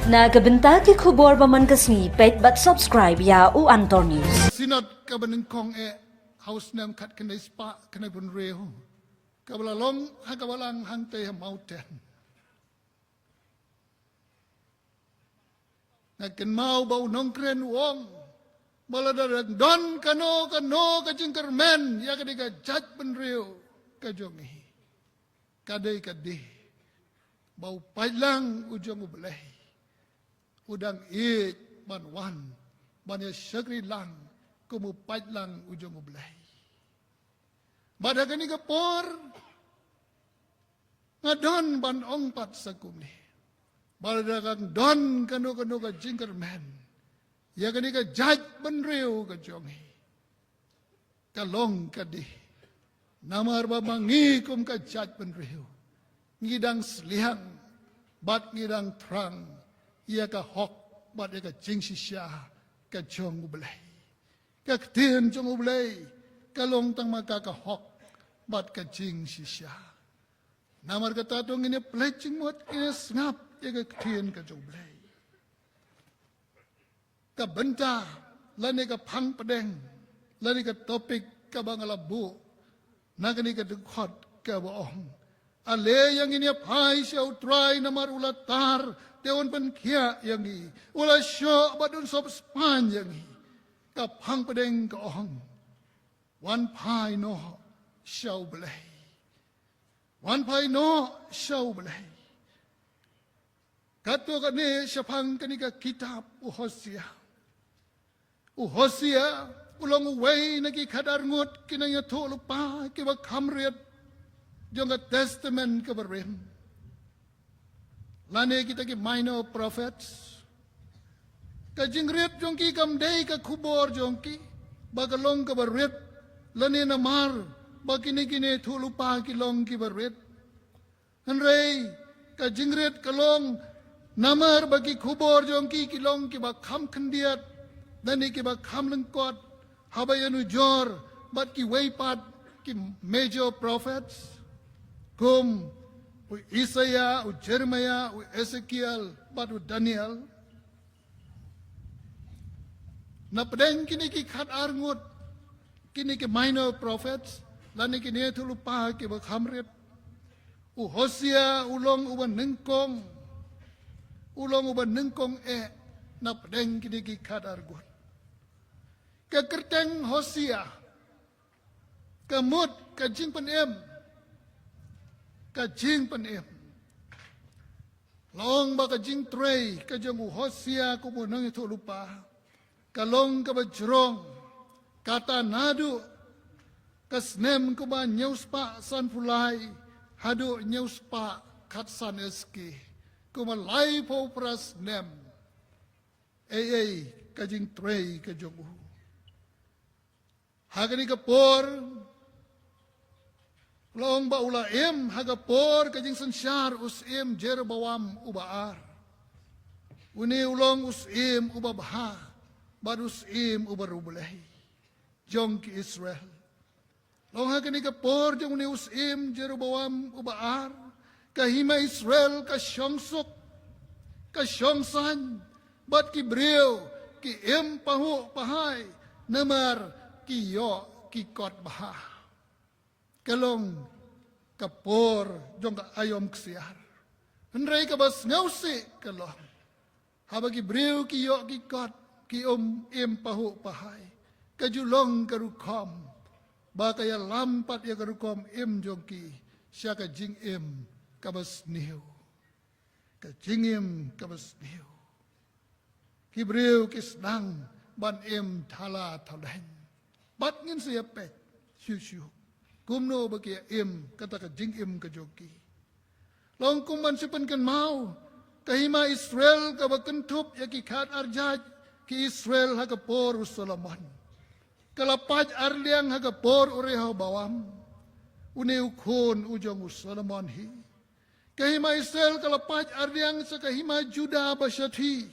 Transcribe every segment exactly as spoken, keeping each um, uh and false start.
Na ka bynta ki khubor ba man ka sngi, peit bad subscribe ïa u Antor News. Synod kaba nyngkong eh ha u snem khatkhyndai spah khyndai phew hynriew, kaba la long ha ka balang hangtei ha Mawten. Nga kynmaw ba u nongkren u ong ba lada don kano kano ka jingkyrmen ïa ka dei ka jaitbynriew ka jong ngi, ka dei ka dei ba u paidlang u jong U Blei u dang ïeit ban wan ban ïa shakri lang kum u paidlang u jong U Blei. Bad ha kane ka por nga don ban ong pat sa kumne, ba lada ka don kano kano ka jingkyrmen ïa kane ka jaitbynriew ka jong ngi, ka long ka dei namar ba ma ngi kum ka jaitbynriew ngi dang sliang bad ngi dang thrang ïa ka hok bad ïa ka jingshisha ka jong U Blei. Ka ktien jong U Blei ka long tang ma ka ka hok bad ka jingshisha. Namar kata to ngin ïa pynleit jingmut, ngin ïa sngap ïa ka ktien ka jong U Blei. Ka bynta lane ka phang pdeng lane ka topik kaba nga la buh na kane ka dkhot kaba ong, ale ïa ngin ïa phai sha U Trai namar u la tar, te un pynkhiah ïa ngi, u la shoh bad un sop spaiñ ïa ngi. Ka phang pdeng ka ong, wan phai noh sha U Blei. Wan phai noh sha U Blei. Katto katne shaphang kane ka kitab u Hosea. U Hosea u long uwei na ki khatar ngut ki nongïathuhlypa kiba kham rit jong ka Testament kaba rim, lane kita ki minor prophets. Ka jingrit jong ki kam dei ka khubor jong ki ba ka long kaba rit, lane namar ba kine ki nongïathuhlypa ki long kiba rit. Hynrei ka jingrit ka long namar ba ki khubor jong ki ki long kiba kham khyndiat, lane kiba kham lyngkot haba ïanujor bad kiwei pat ki major prophets kum u Isaiah, u Jeremiah, u Ezekiel bad u Daniel. Na pdeng kine ki khatar ngut, kine ki minor prophets lane ki nongïathuhlypa kiba kham rit, u Hosea u long uba nyngkong, u long uba nyngkong eh na pdeng kine ki khatar ngut. Ka kyrteng Hosea ka mut ka jingpynim, ka jingpynim. Long ba ka jingtrei ka jong u Hosea kum u nongïathuhlypa ka long kaba jrong, kata naduh ka snem kumba hynñiew spah sanphew lai haduh hynñiew spah khatsan S K, kumba laiphew phra snem. Ei ei ka jingtrei ka jong u. Ha kane ka por long ba u la im ha ka por ka jingsynshar u syiem Jeroboam uba ar. Une u long u syiem uba bha bad u syiem uba riewblei jong ki Israel. Long ha kane ka por jong une u syiem Jeroboam uba ar, ka hima Israel ka shong suk, ka shong saiñ, bad ki briew ki im pahuh pahai namar ki ïoh ki kot bha. Ka long ka por jong ka aïom ksiar. Hynrei kaba sngewsih ka long haba ki briew ki ïoh ki kot, ki um im pahuh pahai, ka ju long ka rukom ba ka ïalam pat ïa ka rukom im jong ki sha ka jingim kaba sniew. Ka jingim kaba sniew. Ki briew ki sdang ban im thala thaleng. Bad ngin sa ïa peit shuh shuh kumno ba ki ïa im kata ka jingim ka jong ki. Long kum ban shu pynkynmaw, ka hima Israel kaba kynthup ïa ki khatar jait ki Israel ha ka por u Solomon, ka la pait arliang ha ka por u Rehoboam, une u khun u jong u Solomon hi. Ka hima Israel ka la pait arliang sha ka hima Judah ba shathie,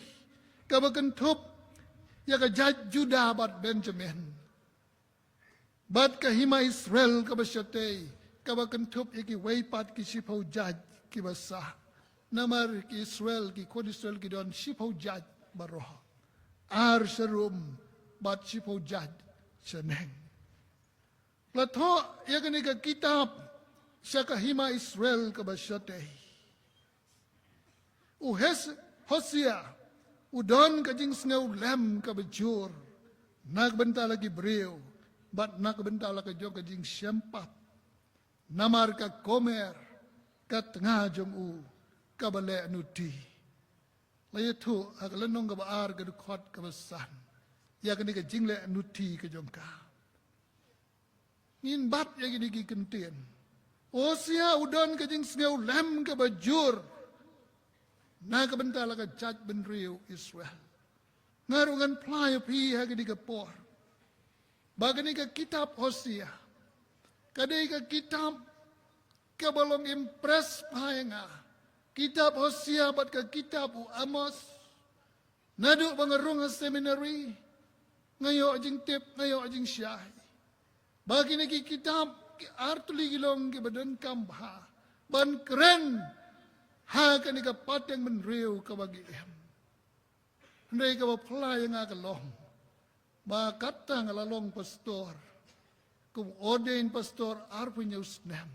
kaba kynthup ïa ka jait Judah bad Benjamin. Bad ka hima Israel kaba shatei, kaba kynthup ïa kiwei pat ki shiphew jait kiba sah. Namar ki Israel, ki khun Israel ki don shiphew jait baroh. Ar sharum bad shiphew jait shaneng. La thoh ïa kane ka kitab sha ka hima Israel kaba shatei. U Hes-, Hosea u don ka jingsngew lem kaba jur na ka bynta la ki briew bad na ka bynta la ka jong ka jingshem pap. Namar ka komer ka tnga jong u kaba leh nuti. La ïathuh ha ka lynnong kaba ar ka dkhot kaba san ïa kane ka jingleh nuti ka jong ka. Ngin bat ïa kine ki kyntien. Hosea u don ka jingsngew lem kaba jur na ka bynta la ka jaitbynriew Israel. Nga ruh ngan phla ïa phi ha kane ka por ba kane ka kitab Hosea ka dei ka kitab kaba long impress bha ïa nga. Kitab Hosea bad ka kitab u Amos. Naduh ba nga rung ha seminari, nga ïoh jingtip, nga ïoh jingshai ba kine ki kitab ki artylli ki long kiba donkam bha ban kren ha kane ka pateng bynriew kaba ngi im. Hynrei kaba phylla ïa nga ka long ba katta nga la long pastor, kum ordained pastor arphew hynñiew snem.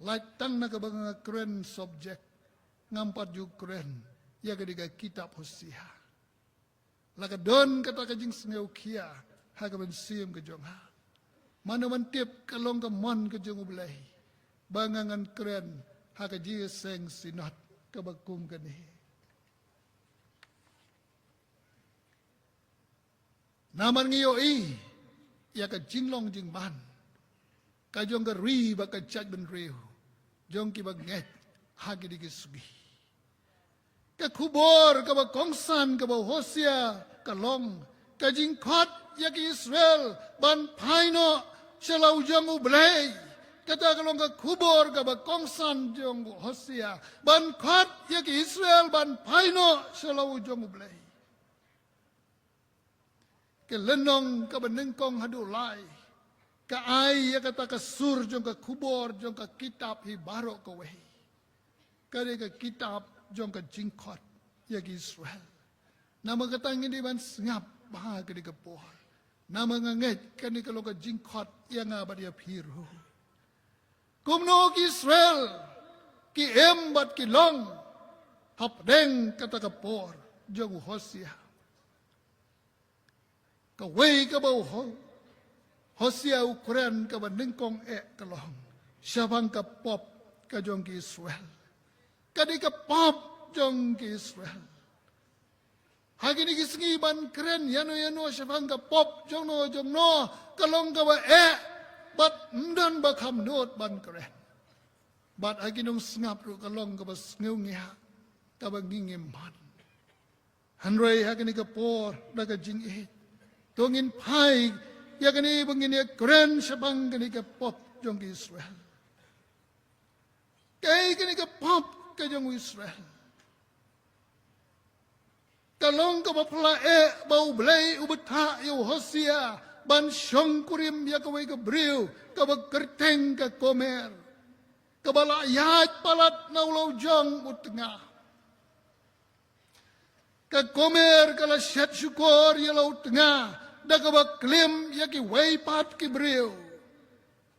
Lait tang na kaba nga kren subject, ngam pat ju kren ïa kane ka kitab Hosea. La ka don kata ka jingsngewkhia ha ka mynsiem ka jong nga. Mano man tip ka long ka mon ka jong U Blei ba nga ngan kren ha ka jingïaseng synod kaba kum kane. Namar ngi ïohi ïa ka jinglong jingman ka jong ka ri bad ka jaitbynriew jong kiba ngeit ha kine ki sngi. Ka khubor kaba kongsan kaba u Hosea ka long ka jingkhot ïa ki Israel ban phai noh sha la u jong U Blei. Kata ka long ka khubor kaba kongsan jong u Hosea ban khot ïa ki Israel ban phai noh sha la u jong U Blei. Ka lynnong kaba nyngkong haduh lai ka ai ïa kata ka sur jong ka khubor jong ka kitab hi baroh kawei. Ka dei ka kitab jong ka jingkhot ïa ki Israel. Namar kata ngin dei ban sngap bha ha kane ka por. Namar nga ngeit kane ka long ka jingkhot ïa nga bad ïa phi ruh. Kumno ki Israel ki im bad ki long hapdeng kata ka por jong u Hosea. Kawei kaba u Ho-, Hosea u kren kaba nyngkong eh ka long shaphang ka pop ka jong ki Israel. Ka dei ka pop jong ki Israel. Ha kine ki sngi ban kren ïano ïano shaphang ka pop jong no jong no ka long kaba eh bad ym don ba kham nud ban kren. Bad ha ki nongsngap ruh ka long kaba sngewngiah kaba ngi ngim man. Hynrei ha kane ka por da ka jingïeit to ngin phai ïa kane ba ngin ïa kren shaphang kane ka pop jong ki Israel. Kaei kane ka pop ka jong u Israel? Ka long kaba phylla eh ba U Blei u bthah ïa u Hosea ban shongkurim ïa kawei ka briew kaba kyrteng ka Gomer, kaba la ïaid palat na u lawjong u tnga. Ka Gomer ka la shet shukor ïa la u tnga da kaba klim ïa kiwei pat ki briew.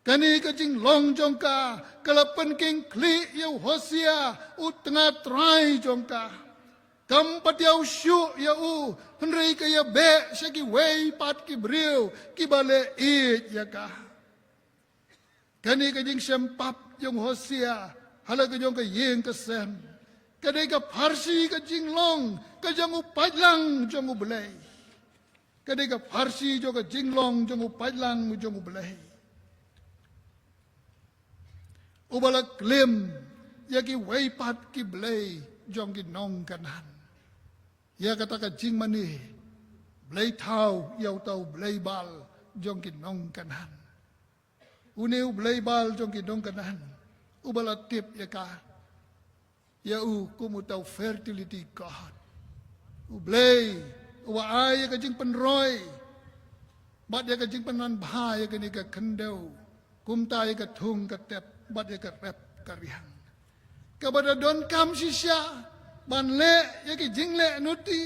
Kane ka jinglong jong ka ka la pynkhih ïa u Hosea u tnga trai jong ka. Kam pat ïa u shuh ïa u, hynrei ka ïa beh sha kiwei pat ki briew kiba leh ïeit ïa ka. Kane ka jingshem pap jong u Hosea ha la ka jong ka ïing ka sem ka dei ka pharshi ka jinglong ka jong u paidlang jong U Blei. Ka dei ka pharshi jong ka jinglong jong u paidlang jong U Blei. Uba la klim ïa kiwei pat ki blei jong ki nong Kanaan. Ïa kata ka jingmane blei thaw ïa uta u blei Baal jong ki nong Kanaan. Une u blei Baal jong ki nong Kanaan uba la tip ïa ka, ïa u kum uta u fertility god. U Blei uba ai ïa ka jingpynroi bad ïa ka jingpynman bha ïa kane ka khyndew, kumta ïa ka thung ka tep bad ïa ka rep ka riang. kaba da donkam shisha ban leh ïa ki jingleh nuti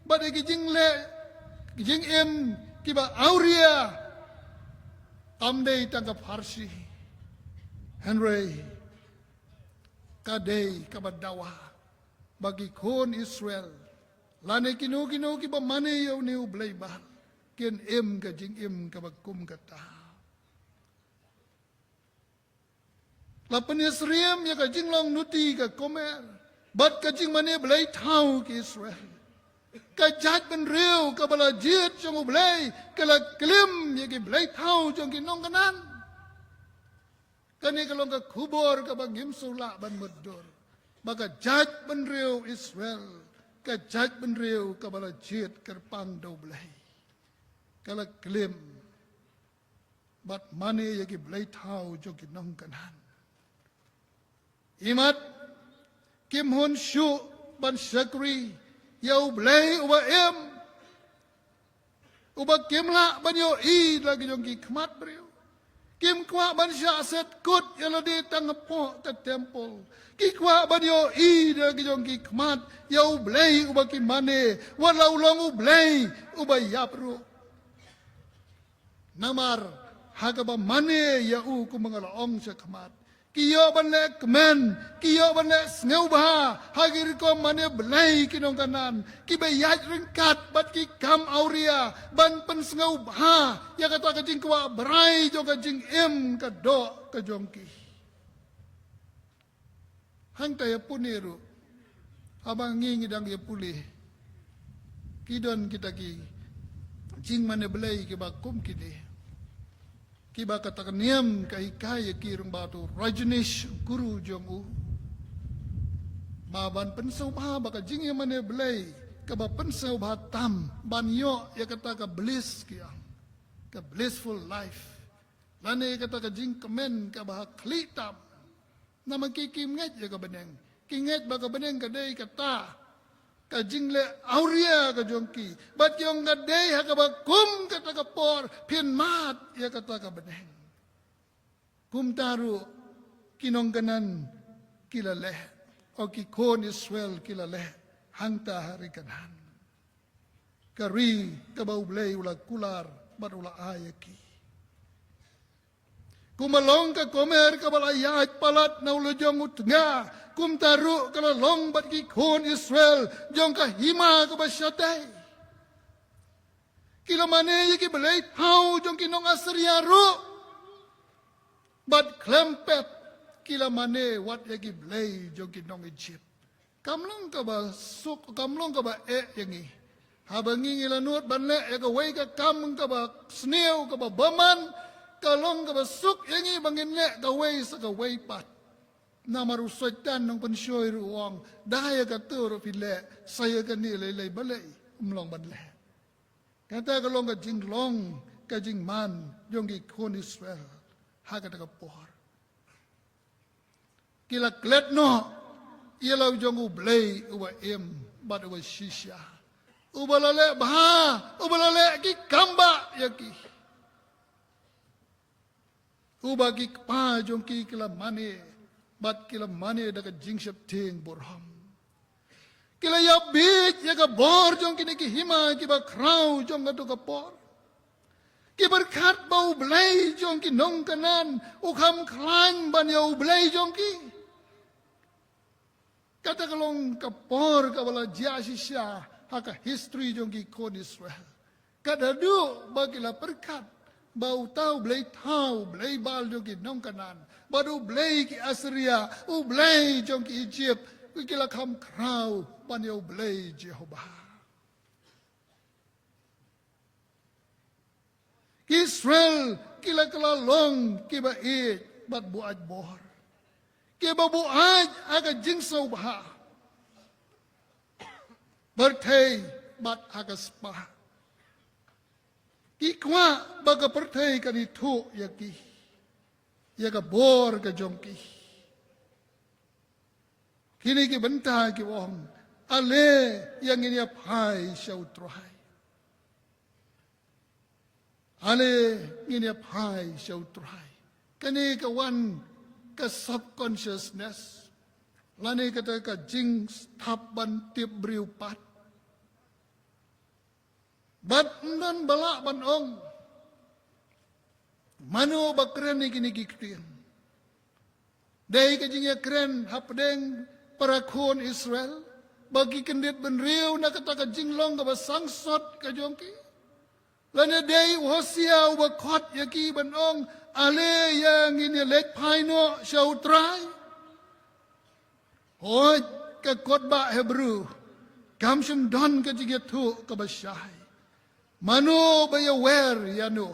bad ïa ki jingleh jingim kiba awria, kam dei tang ka pharshi, hynrei ka dei kaba dawa ba ki khun Israel lane kino kino kiba mane ïa une u blei Baal kin im ka jingim kaba kum kata. La pynsyriem ïa ka jinglong nuti ka Gomer bad ka jingmane blei thaw ki Israel. Ka jaitbynriew kaba la jied jong u Blei ka la klim ïa ki blei thaw jong ki nong Kanaan. Kane ka long ka khubor kaba ngim sngewlah ban mutdur ba ka jaitbynriew Israel, ka jaitbynriew kaba la jied kyrpang da u Blei, ka la klim bad mane ïa ki blei thaw jong ki nong Kanaan. Imat kim hun shuh ban shakri ïa u Blei uba im, uba kim lah ban ïohi da ki jong ki khmat briew. Kim kwah ban shah set kut ïa lade tang hapoh ka templ. Ki kwah ban ïohi da ki jong ki khmat ïa u Blei uba ki mane, wat la u long u Blei uba ïap ruh. Namar ha kaba mane ïa u, kumba nga la ong sha khmat, ki ïoh ban leh kmen, ki ïoh ban leh sngewbha ha ki rukom mane blei ki nong Kanaan, kiba ïaid ryngkat bad ki kam awria ban pynsngewbha ïa kata ka jingkwah brai jong ka jingim ka doh ka jong ki. Hangta ïa pune ruh, haba ngi ngi dang ïa pule, ki don kita ki jingmane blei kiba kum kine, kiba kata ka niam ka hikai ïa ki, ryngkat u Rajneesh, guru jong u, ba ban pynsngewbha ba ka jingïamane blei kaba pynsngewbha tam ban ïoh ïa kata ka bliss, ki ong, ka blissful life, lane kata ka jingkmen kaba ha khlieh tam. Namar ki kim ngeit ïa ka bneng, ki ngeit ba ka bneng ka dei kata ka jingleh awria ka jong ki, bad ki ong ka dei ha kaba kum kata ka por phin mad ïa kata ka bneng. Kumta ruh ki nong Kanaan ki la leh, o ki khun Israel ki la leh hangta ha ri Kanaan, ka ri kaba u Blei u la kular bad u la ai ïa ki. Kumba long ka Gomer kaba la ïaid palat na u lajong u tnga, kumta ruh ka la long bad ki khun Israel jong ka hima kaba shatei. Ki la mane ïa ki blei thaw jong ki nong Assyria ruh, bad khlem pep ki la mane wat ïa ki blei jong ki nong Egypt. Kam long kaba suk, kam long kaba eh ïa ngi. Haba ngi ngi la nud ban leh ïa kawei ka kam kaba sniew, kaba bymman, ka long kaba suk ïa ngi ba ngin leh kawei sa kawei pat. Namar u Soitan nongpynshoi ruh u ong, da ïa kato ruh phi leh, sa ïa kane lei lei balei ym long ban leh. Kata ka long ka jinglong ka jingman jong ki khun Israel ha kata ka por. Ki la klet noh ïa la u jong u Blei uba im bad uba shisha, uba la leh bha, uba la leh ki kam bah ïa ki, uba ki kpa jong ki ki la mane bad ki la mane da ka jingsheptieng burom. Ki la ïa bieit ïa ka bor jong kine ki hima kiba khraw jong kato ka por. Ki pyrkhat ba u Blei jong ki nong Kanaan u kham khlaiñ ban ïa u Blei jong ki. Kata ka long ka por kaba la jia shisha ha ka history jong ki khun Israel. Ka da duh ba ki la pyrkhat ba uta u blei thaw, u blei Baal jong ki nong Kanaan, bad u blei ki Assyria, u blei jong ki Egypt, ki la kham khraw ban ïa u Blei Jehobah. Ki Israel ki la kylla long kiba ïeit bad buaid bor, kiba buaid ha ka jingsngewbha pyrthei bad ha ka spah. Ki kwah ba ka pyrthei kan ithuh ïa ki, ïa ka bor ka jong ki. Kine ki bynta ki ong, ale ïa ngin ïa phai sha u Trai. Ale ngin ïa phai sha u Trai. Kane ka wan ka subconsciousness. Lane kata ka jingthap ban tip briew pat. Bad ym don ba lah ban ong mano ba kren ïa kine ki ktien. Dei ka jingïakren hapdeng para khun Israel ba ki kyndit bynriew na kata ka jinglong kaba sangsot ka jong ki. Lane dei u Hosea uba khot ïa ki ban ong, ale ïa ngin ïaleit phai noh sha U Trai. Hooid, ka kot ba Hebru kam shym don ka jingïathuh kaba shai. Mano ba ïawer ïano?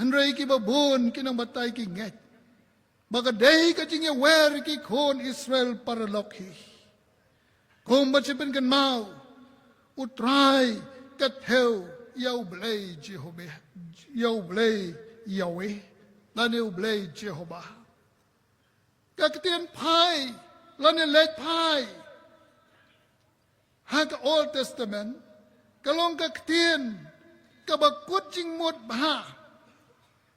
Hynrei kiba bun ki nongbatai ki ngeit ba ka dei ka jingïawer ki khun Israel paralok hi. Kumba shu pynkynmaw, U Trai ka thew ïa U Blei Jehobah, ïa U Blei Yahweh, lane U Blei Jehobah. Ka ktien phai lane leit phai ha ka Old Testament ka long ka ktien kaba kut jingmut bha,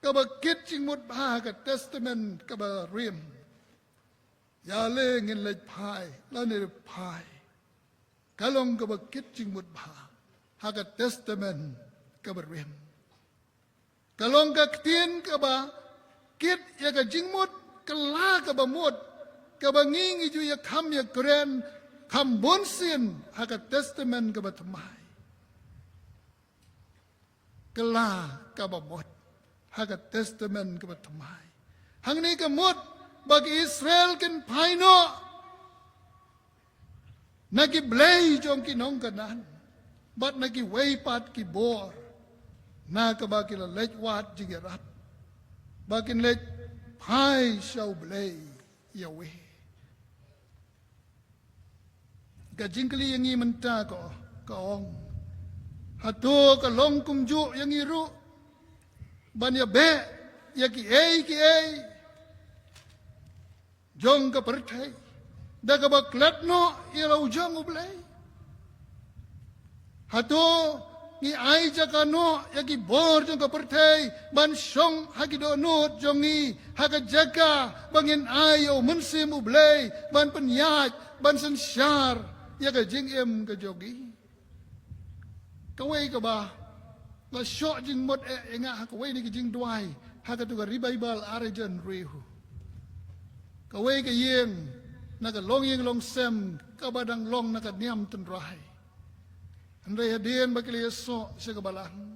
kaba kit jingmut bha ha ka Testament kaba rim. Ïa le ngin leit phai lane phai, ka long kaba kit jingmut bha ha ka Testament kaba rim. Ka long ka ktien kaba kit ïa ka jingmut, ka la kaba mut, kaba ngi ngi ju ïa kham ïa kren kham bun sien ha ka Testament kaba thymmai. Ka la kaba mut ha ka Testament kaba thymmai. Hangne ka mut ba ki Israel kin phai noh na ki blei jong ki nong Kanaan bad na kiwei pat ki bor, na kaba ki la leit wad jingïarap ba kin leit phai sha U Blei Yahweh. Ka jingkylli ïa ngi mynta ka, ka ong, hato ka long kumjuh ïa ngi ruh ban ïa beh ïa kiei kiei jong ka pyrthei da kaba klet noh ïa la u jong U Blei? Hato ngi ai jaka noh ïa ki bor jong ka pyrthei ban shong ha ki dohnud jong ngi, ha ka jaka ba ngin ai ïa U Mynsiem U Blei ban pynïaid, ban synshar ïa ka jingim ka jong ngi? Kawei kaba la shoh jingmut eh ïa nga ha kawei na ki jingduwai ha katu ka revival ar hajar hynriew. Kawei ka ïing na ka longïing longsem kaba dang long na ka niam tynrai. Hynrei hadien ba ki la ïasoh sha ka balang,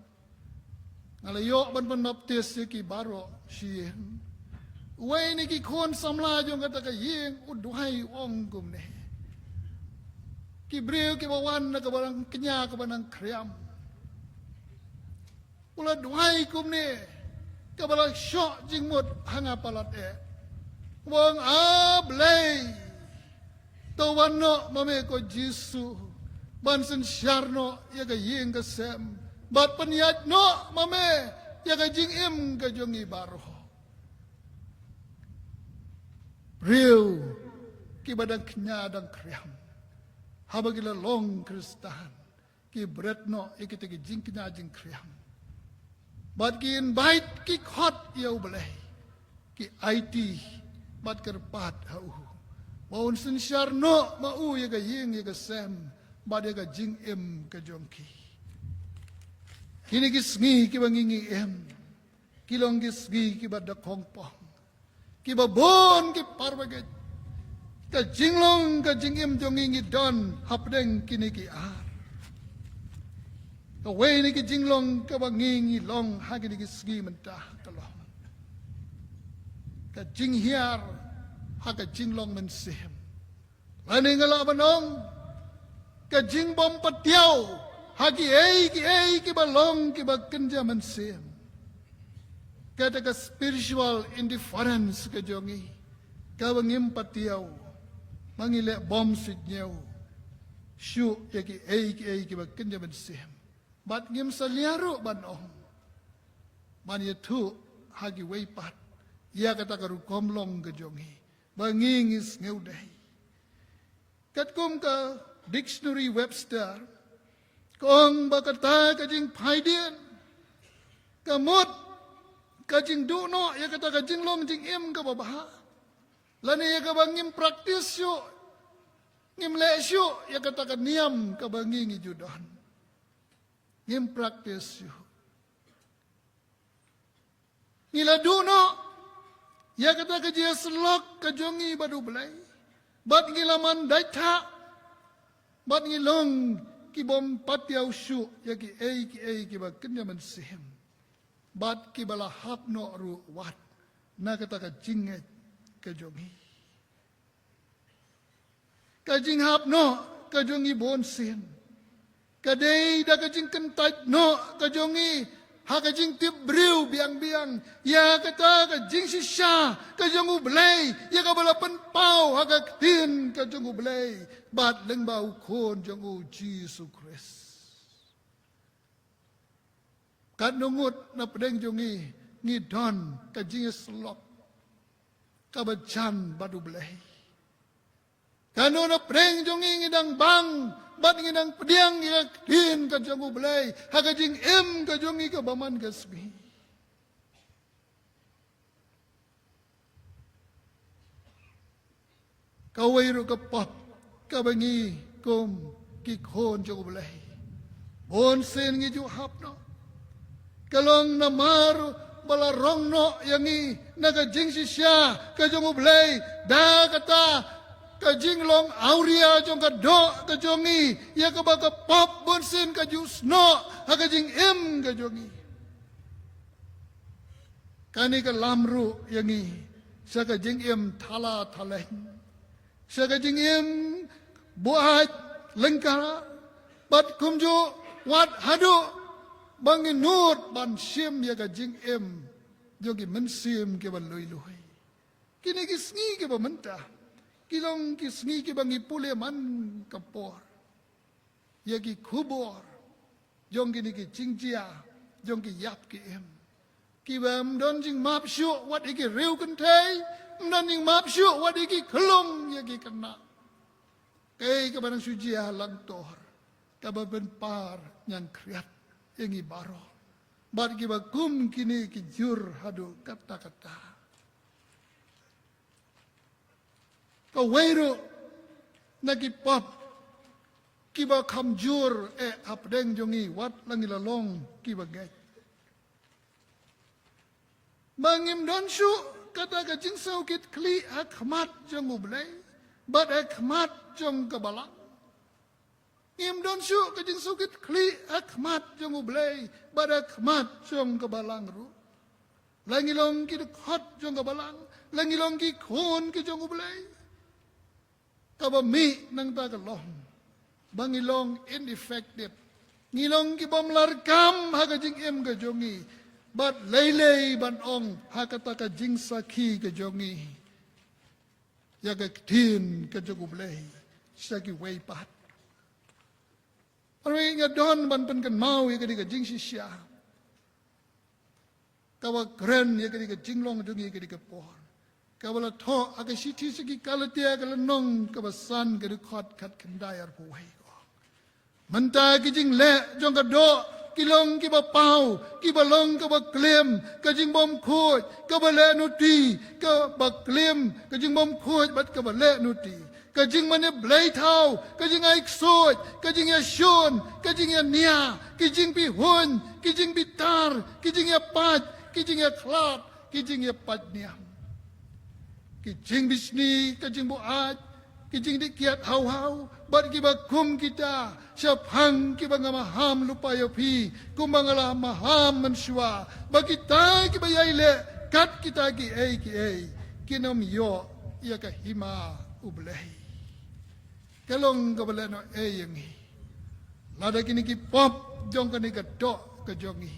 nga la ïoh ban pynbaptis ïa ki baroh shi ïing. Uwei na ki khun samla jong kata ka ïing u duwai u ong kumne, ki briew kiba wan na ka balang kñia kaba nang khriam, u la duwai kumne kaba la shoh jingmut ha nga palat eh, u ong, A Blei, to wan noh ma me ko Jisu ban synshar noh ïa ka ïing ka sem bad pynïaid noh ma me ïa ka jingim ka jong ngi baroh. Briew kiba dang kñia dang khriam, haba ki la long Khristan, ki bret noh ïa kita ki jingkñia jingkhriam bad ki invite, ki khot ïa U Blei, ki aiti bad kyrpad ha u ba un synshar noh ma u ïa ka ïing ïa ka sem bad ïa ka jingim ka jong ki. Kine ki sngi kiba ngi ngi im, ki long ki sngi kiba da khongpong, kiba bun ki parabangeit. Ka jinglong ka jingim jong ngi ngi don hapdeng kine ki ar. Kawei na ki jinglong kaba ngi ngi long ha kine ki sngi mynta ka long ka jinghiar ha ka jinglong mynsiem. Lane nga lah ban ong, ka jingbym patiaw ha kiei kiei kiba long kiba kynja mynsiem. Kata ka spiritual indifference ka jong ngi, kaba ngim patiaw ma ngi leh bymsuidñiew shuh ïa kiei kiei kiba kynja mynsiem. Bad ngim salia ruh ban ong, ban ïathuh ha kiwei pat ïa kata ka rukom long ka jong ngi ba ngi ngi sngewdei. Katkum ka dictionary Webster, ka ong ba kata ka jingphaidien ka mut ka jingduh noh ïa kata ka jinglong jingim kaba bha. Lane ïa kaba ngim practice shuh, ngim leh shuh ïa kata ka niam kaba ngi ngi ju don. Ngim practice shuh. Ngi la duh noh ïa kata ka jingïasyllok ka jong ngi bad U Blei. Bad ngi la man dait thah. Bad ngi long ki bym pat ïoh shuh ïa kiei kiei kiba kynja mynsiem. Bad kiba la hap noh ruh wat na kata ka jingngeit ka jong ngi. Ka jinghap noh ka jong ngi bun sien ka dei da ka jingkyntait noh ka jong ngi ha ka jingtip briew biang biang ïa kata ka jingshisha ka jong U Blei, ïa kaba la pynpaw ha ka ktien ka jong U Blei bad lyngba U Khun jong U Jisu Khrist. Katno ngut na pdeng jong ngi ngi don ka jingïasyllok kaba jan bad U Blei. Katno na pdeng jong ngi ngi dang bang bad ngi dang pdiang ïa ka ktien ka jong U Blei ha ka jingim ka jong ngi kaba man ka sngi. Kawei ruh ka pop kaba ngi kum ki khun jong U Blei bun sien ngi ju hap noh. Ka long namar ba la rong noh ïa ngi na ka jingshisha ka jong U Blei da kata ka jinglong awria jong ka doh ka jong ngi ïa kaba ka pop bun sien ka ju snoh ha ka jingim ka jong ngi. Kane ka lam ruh ïa ngi sha ka jingim thala thaleng, sha ka jingim buaid lyngkha bad kumjuh wat haduh ba ngi nud ban shim ïa ka jingim jong ki mynsiem kiba lui lui. Kine ki sngi kiba mynta ki long ki sngi kiba ngi pule man ka por ïa ki khubor jong kine ki jingjia jong ki ïap ki im. Kiba ym don jingmap shuh wat ïa ki riew kynthei, ym don jingmap shuh wat ïa ki khyllung ïa ki khynnah. Kaei kaba nang shu jia ha langtor kaba pynpar ñiangkhriat ïa ngi baroh. Bad kiba kum kine ki jur haduh katta katta. Kawei ruh na ki pop kiba kham jur eh hapdeng jong ngi wat la ngi la long kiba ngeit. Ba ngim don shuh kata ka jingsngewkitkhlieh ha khmat jong U Blei bad ha khmat jong ka balang. Ngim don shuh ka jingsngewkitkhlieh ha khmat jong U Blei bad ha khmat jong ka balang ruh. La ngi long ki dkhot jong ka balang, la ngi long ki khun ki jong U Blei. Kaba mih nangta ka long ba ngi long ineffective. Ngi long ki bym larkam ha ka jingim ka jong ngi bad lei lei ban ong ha kata ka jingsakhi ka jong ngi ïa ka ktien ka jong U Blei sha kiwei pat. Hynrei nga don ban pynkynmaw ïa kane ka jingshisha kaba kren ïa kane ka jinglong jong ngi ïa kane ka por, kaba la thoh ha ka shithi sha ki Kalatia ka lynnong kaba san ka dkhot khatkhyndai arphew wei. Mynta ki jingleh jong ka doh ki long kiba paw, kiba long kaba klim, ka jingbymkhuid, kaba leh nuti, kaba klim, ka jingbymkhuid bad kaba leh nuti, ka jingmane bleithaw, ka jingai ksuid, ka jingïashun, ka jingïania, ki jingpihuiñ, ki jingbitar, ki jingïapait, ki jingïakhlad, ki jingïapait niam, ki jingbishni, ka jingbuaid, ki jingdih kiad haw haw bad kiba kum kita, shaphang kiba nga maham lypa ïa phi kumba nga la maham mynshuwa, ba kita kiba ïai leh kat kita kiei kiei kin ym ïoh ïa ka hima U Blei. Ka long kaba lehnohei ïa ngi lada kine ki pop jong kane ka doh ka jong ngi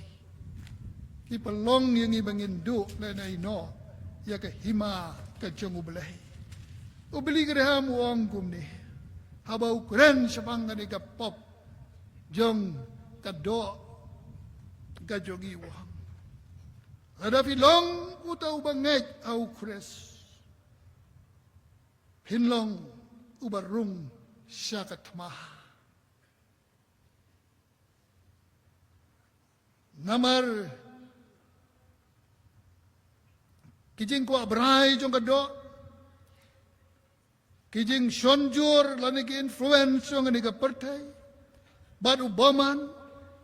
ki pynlong ïa ngi ba ngin duh lehnohei noh ïa ka hima ka jong U Blei. U Billy Graham u ong kumne haba u kren shaphang kane ka pop jong ka doh ka jong ngi, u ong, lada phi long uta uba ngeit ha U Khrist, phin long uba rung sha ka thma. Namar ki jingkwah brai jong ka doh, Ki jingshonjur lane ki influence jong kane ka pyrthei bad u bymman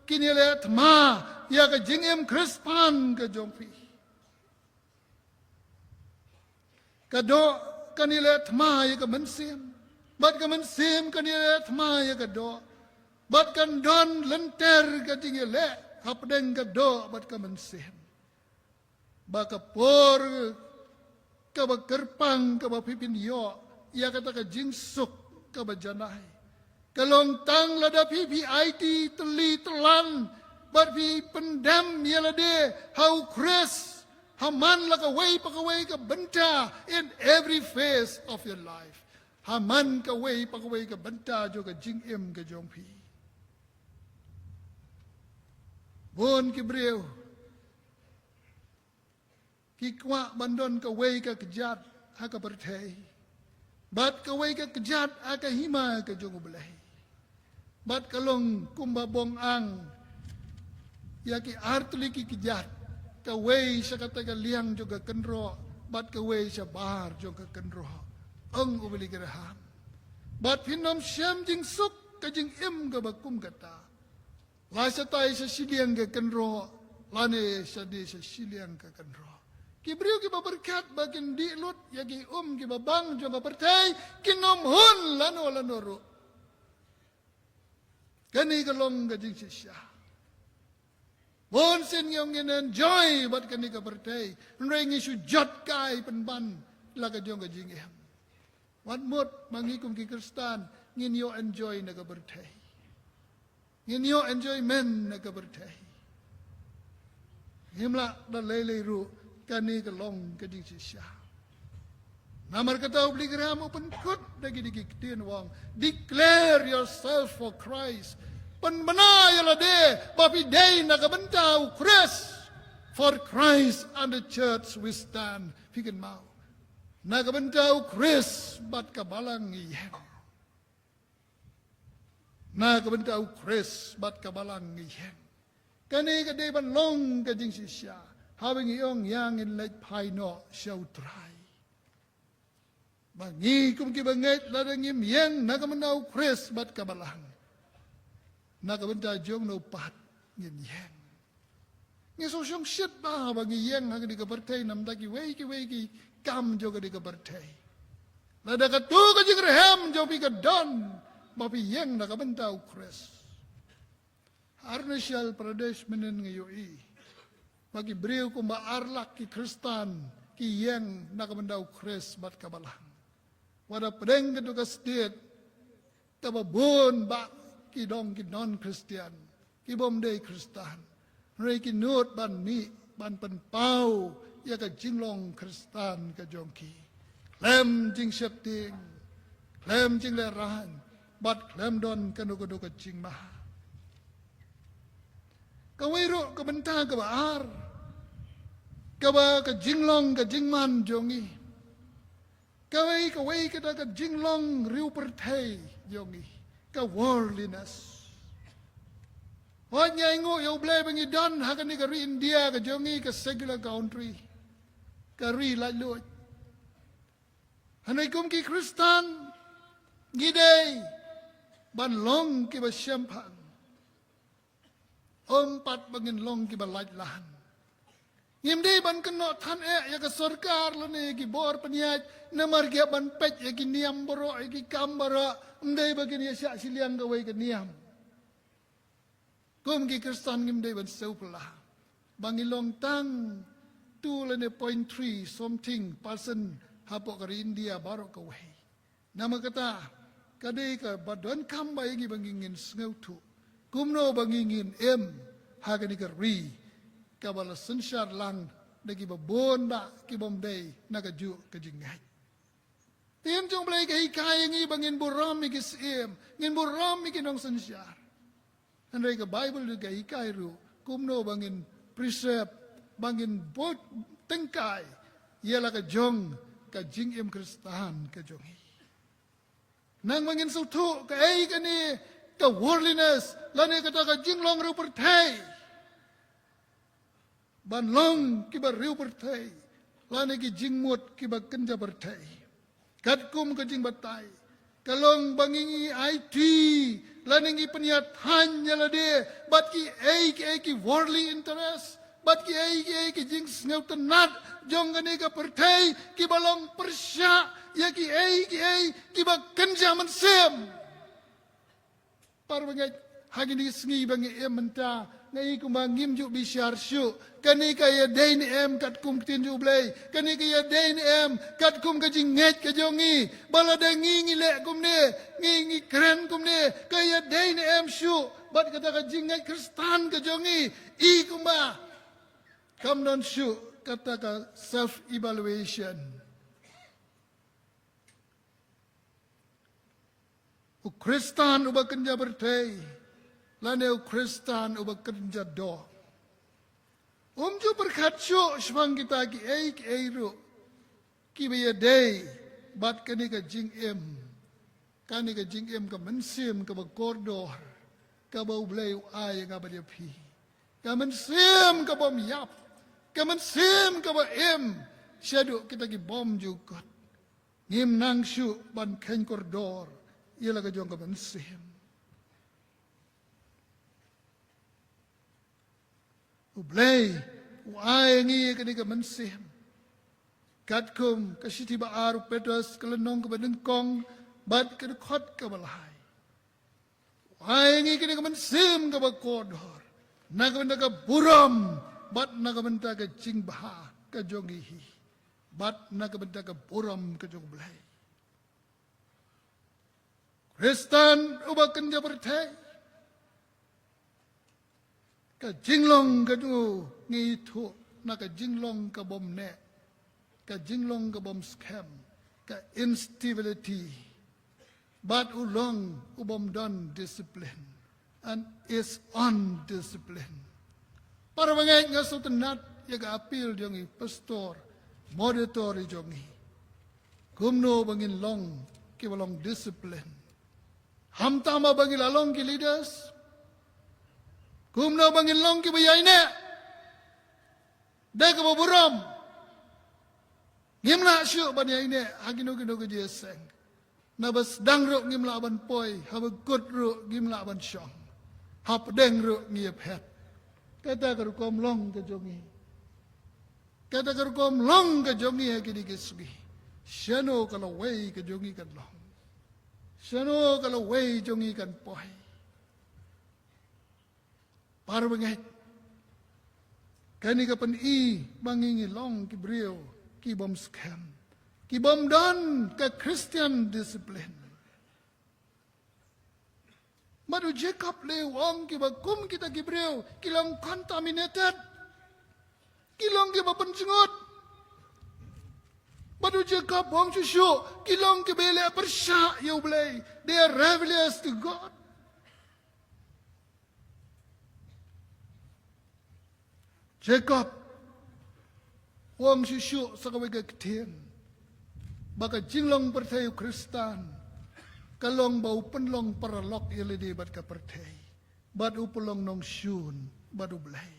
kin ïaleh thma ïa ka jingim Khristan ka jong phi. Ka doh kan ïaleh thma ïa ka mynsiem, bad ka mynsiem kan ïaleh thma ïa ka doh, bad kan don lynter ka jingïaleh hapdeng ka doh bad ka mynsiem. Ba ka por kaba kyrpang kaba phi phin ïoh ïa kata ka jingsuk kaba janai ka long tang lada phi phi aiti tylli tyllan bad phi pyndem ïa lade ha U Khrist ha man la kawei pa kawei ka bynta, in every phase of your life. Ha man kawei pa kawei ka bynta jong ka jingim ka jong phi. Bun ki briew ki kwah ban don kawei ka kjat ha ka pyrthei bad kawei ka kjat ha ka hima ka jong U Blei. Bad ka long kumba bong ang ïa ki artylli ki kjat, kawei sha kata ka liang jong ka kynroh bad kawei shabar jong ka kynroh, ong u Billy Graham. Bad phin ym shem jingsuk ka jingim kaba kum kata la shatai sha shiliang ka kynroh lane shadei sha shiliang ka kynroh. Ki briew kiba pyrkhat ba kin dih lut ïa ki um kiba bang jong ka pyrthei kin ym hun lano lano ruh. Kane ka long ka jingshisha. Bun sien ngi ong ngin enjoy bad kane ka pyrthei, hynrei ngi shu jot kai pynban la ka jong ka jingim. Wat mut ma ngi kum ki Khristan ngin ïoh enjoy na ka pyrthei. Ngin ïoh enjoyment na ka pyrthei. Ngim lah da lei lei ruh, kane ka long ka jingshisha. Namar kata u Billy Graham u pynkut da kine ki ktien, u ong, "Declare yourself for Christ." Pynbna ïa lade ba phi dei na ka bynta U Khrist. "For Christ and the church we stand." Phi kynmaw, na ka bynta U Khrist bad ka balang ngi ïeng. Na ka bynta U Khrist bad ka balang ngi ïeng. Kane ka dei ban long ka jingshisha haba ngi ong ïa ngin leit phai noh sha U Trai. Ba ngi kum kiba ngeit, lada ngim ïeng na ka bynta U Khrist bad ka balang, na ka bynta jong no pat ngin ïeng. Ngi sngewshongshit bha ba ngi ïeng ha kane ka pyrthei namar kiwei kiwei ki kam jong kane ka pyrthei. Lada katu ka jingrhem jong phi ka don ba phi ïeng na ka bynta U Khrist. Arunachal Pradesh mynhynnin ngi ïohi ba ki briew kumba ar lak ki Khristan ki ïeng na ka bynta U Khrist bad ka balang. Wat hapdeng katu ka state kaba bun bah ki long ki non-Khristan, ki bym dei Khristan. Hynrei ki nud ban mih ban pynpaw ïa ka jinglong Khristan ka jong ki khlem jingsheptieng, khlem jinglehrain, bad khlem don kano kano ka jingma. Kawei ruh ka bynta kaba ar, kaba ka jinglong ka jingman jong ngi. Kawei kawei kata ka jinglong riewpyrthei jong ngi, ka worldliness. Hooid ngi ainguh ïa U Blei ba ngi don ha kane ka ri India ka jong ngi, ka secular country, ka ri laitluid. Hynrei kum ki Khristan ngi dei ban long kiba shemphang. Ym pat ba ngin long kiba laitlan. Ngim dei ban kynnoh than eh ïa ka sorkar lane ïa ki bor pynïaid namar ki hap ban peit ïa ki niam baroh, ïa ki kam baroh. Ym dei ba kin ïa shah shiliang kawei ka niam. Kum ki Khristan ngim dei ban sngewphylla ba ngi long tang two lane point three something percent hapoh ka ri India baroh kawei. Namar kata ka dei kaba donkam ba ïa ngi ba ngi ngin sngewthuh kumno ba ngi ngin im ha kane ka ri kaba la synshar lang da kiba bun bah ki bym dei na kajuh ka jingngeit. Ktien jong U Blei ka hikai ïa ngi ba ngin burom ïa ki syiem, ngin burom ïa ki nongsynshar. Hynrei ka Baibl ruh ka hikai ruh kumno ba ngin preserve, ba ngin bud tyngkai ïa la ka jong ka jingim Khristan ka jong ngi. Nang ba ngin sngewthuh kaei kane ka worldliness lane kata ka jinglong riewpyrthei. Ban long kiba riewpyrthei lane ki jingmut kiba kynja pyrthei. Katkum ka jingbatai, ka long ba ngi ngi aiti lane ngi pynïathaiñ ïa lade bad kiei kiei ki worldly interest, bad kiei kiei ki jingsngewtynnat jong kane ka pyrthei kiba long pyrshah ïa kiei kiei kiba kynja mynsiem. Para bangeit, ha kine ki sngi ba ngi im mynta, nga i kumba ngim ju bishar shuh. Kane ka ïadei ne em katkum ka ktien jong U Blei? Kane ka ïadei ne em katkum ka jingngeit ka jong ngi? Ba lada ngi ngi leh kumne, ngi ngi kren kumne, ka ïadei ne em shuh bad kata ka jingngeit Khristan ka jong ngi? I kumba kam don shuh kata ka self evaluation. U Khristan uba kynja pyrthei lane u Khristan uba kynja doh, um ju pyrkhat shuh shaphang kita kiei kiei ruh kiba ïadei bad kane ka jingim, kane ka jingim ka mynsiem kaba kordor kaba U Blei u ai ïa nga bad ïa phi. Ka mynsiem ka bym ïap, ka mynsiem kaba im shaduh kita ki bymjukut. Ngim nang shuh ban kheiñ kordor ïa la ka jong ka mynsiem. U Blei u ai ngi ïa kane ka mynsiem. Katkum ka shithi ba ar u Petros, ka lynnong kaba nyngkong bad ka dkhot kaba lai. Ai ngi kane ka mynsiem kaba kordor na ka bynta ka burom bad na ka bynta ka jingbha ka jong ngi hi, bad na ka bynta ka burom ka jong U Blei. Khristan uba kynja pyrthei, ka jinglong ka jong u ngi ithuh na ka jinglong ka bym neh, ka jinglong ka bym skhem, ka instability. Bad u long u bym don discipline and is undisciplined. Para bangeit, nga sngewtynnat ïa ka appeal jong i pastor, moderator i jong i. Kumno ba ngin long kiba long discipline? Hamtam ba ngi la long ki leaders, kumno ba ngin long kiba ïaineh da kaba burom? Ngim lah shuh ban ïaineh ha kino kino ka jingïaseng. Naba sdang ruh ngim lah ban poi, haba kut ruh ngim lah ban shong, hapdeng ruh ngi ïaphet. Kata ka rukom long ka jong ngi. Kata ka rukom long ka jong ngi ha kine ki sngi. Shano ka lawei ka jong ngi kan long? Shano ka lawei jong ngi kan poi? Para bangeit, kane ka pyni ba ngi ngi long ki briew ki bym skhem, ki bym don ka Christian discipline. Bad u Jacob le u ong kiba kum kita ki briew ki long contaminated, ki long kiba pynjngut. Bad u Jacob u ong shuh shuh, ki long kiba ïaleh pyrshah ïa U Blei. They are rebellious to God. Jacob u ong shuh shuh sa kawei ka ktien ba ka jinglong pyrthei u Khristan ka long ba u pynlong paralok ïa lade bad ka pyrthei, bad u pynlong nongshun bad U Blei.